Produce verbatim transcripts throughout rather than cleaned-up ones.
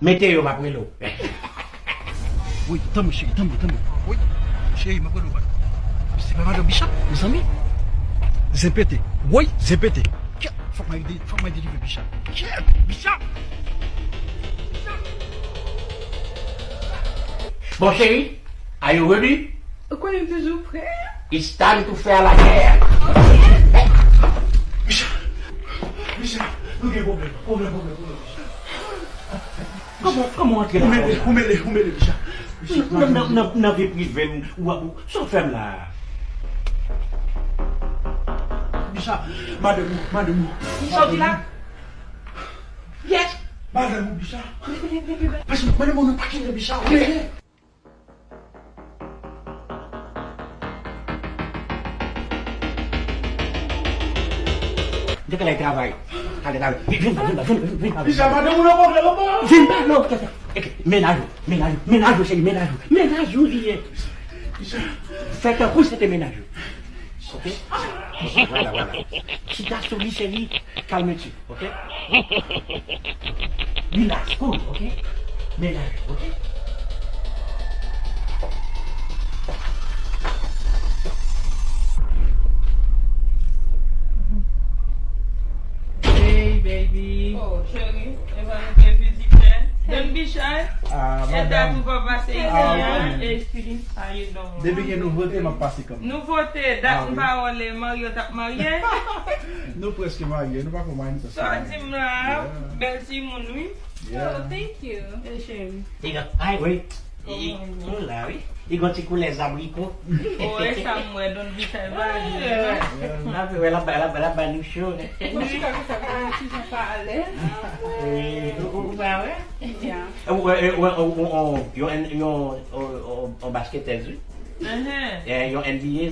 Mete yo, m ap rele w. Woy, tanbri cheri, tanbri, tanbri. Woy, cheri, m ap rele w bak. Se pa madanm Bicha, mezanmi. Zen pete. Woy, zen pete. Kèt, fòk m al de-, fòk m al delivre Bicha. Kèt, Bicha. Bon, cheri, are you ready? Ou konnen m toujou prè. It's time to fè lagè. Bicha, Bicha, nou gen pwoblèm, pwoblèm, pwoblèm, pwoblèm. Kòman, kòman w antre la konsa? Ou mele, ou mele, ou mele, Bicha. Bicha, nan, nan, nan, nan vi prive m, w ap, sa w fè m la? Bicha, madanm ou, madanm ou. Sa w di la? Yes. Madanm ou, Bicha. Paske madanm ou nan pakin nan, Bicha, ou mele. M te ka al travay. Al travay. Vin, vin, vin, vin, vin, vin, vin, vin. Bicha, madanm ou nan pwoblèm ankò. Vin pa, non, kèt, kèt. Ok, mennaj ou, mennaj ou, mennaj ou, cheri, mennaj ou. Mennaj ou li ye. Bicha. Fè tankou se te mennaj ou. Ok? Vwala, vwala. Chita sou li, cheri. Kalme ti. Ok? Relax, cool, ok? Mennaj, ok? Hey, baby. Oh, cheri, evan nou te vizitè. Don Bicha, ah, e dat madam, ou pa pase isi a, ok. Excuse me, how you doing? Depi gen nouvote, m ap pase kanmenm. Nouvote, dat m pa wè lè Mario t ap marye. Nou prèske marye, nou pa konn marye, nou prèske marye. Sa w di m la, yeah, bèl timoun, wi. Yeah. Oh, thank you. E cheri. Li gen, ay, wi. Li, kòman ou ye? Li la, wi. Li gen ti koulè zabriko. Oh, e sa m wè, Don Bicha va jwe, non? N ap wè, l ap, l ap, l ap ba nou cho. Mwen chita konsa, pa, ti jan pa alèz. Wi, ou, ou, ou pa wè? Yeah. Ou, ou, ou, ou, ou, yon, yon, yon, yon, yon basketèz, wi. Enhen. Eh, yon N B A.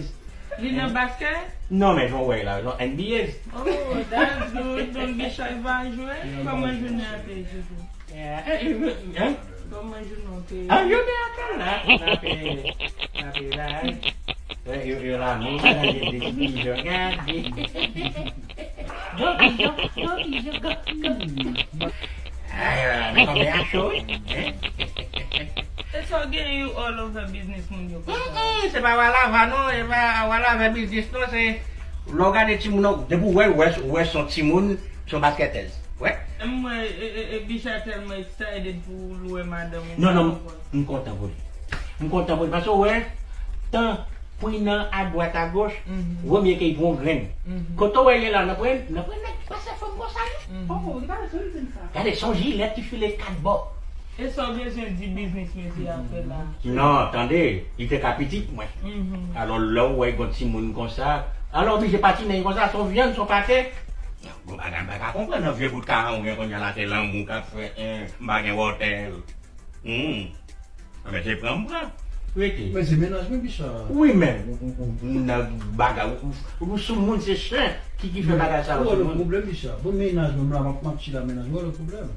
Li nan baskèt? Non, men jan w wè l la, jan N B A. Oh, that's good. Don Bicha va jwe. Kòman jounen an te ye jodi? Eh, eh, eh, eh. Kòman jounen an te ye? Ah, jounen an te la. N ap, eh, n ap, eh, bay. Eh, yo, yo la, men, gade, gade. Go, Bicha, go, Bicha, go, go. Ay, men kòman a cho, wi. Hein? E sa w gen, you all over business moun yo konsa? Mm, mm, se pa walava non, e pa walava biznis non, se lè w gade timoun nan, depi w wè, w wè, w wè se yon timoun, se yon basketèz. Wè. M wè, e, e, e, Bicha tèlman excited pou l wè madanm ou. Non, non, m kontan pou li. M kontan pou li, paske w wè, tan Pran nan adwat agoch, mhm, wè byen ke l pran yon grenn. Mhm. Kote w wè l ye la, nan pran, nan pran nèg pase fanm konsa, wi. Mhm. Oh, li pa bezwen di m sa. Gade, se yon jilèt ki file kat bò. E sa w bezwen di biznis mesye a fè la? Non, tande, li te ka pitit mwen. Mhm. Alò, lè w wè yon timoun konsa, alò, oblije patinen konsa, se yon vyann, se yon pate. Bon, bagay, m pa ka konprann nan vye bout karan ou gen kounye a la, se lanmou k ap fè, en, m pa gen wòtè. Hmm. Anben, se pran m pran. Rete. Men se mennaj mwen, Bicha. Wi, men, ou, ou, ou, ou nan bagay, ou, ou, ou sou moun, se chen ki, ki fè bagay sa yo sou moun. Ou wè le pwoblèm, Bicha. Bon, mennaj mwen, m la, m ap, m ap chita mennaj mwen, ou wè le pwoblèm.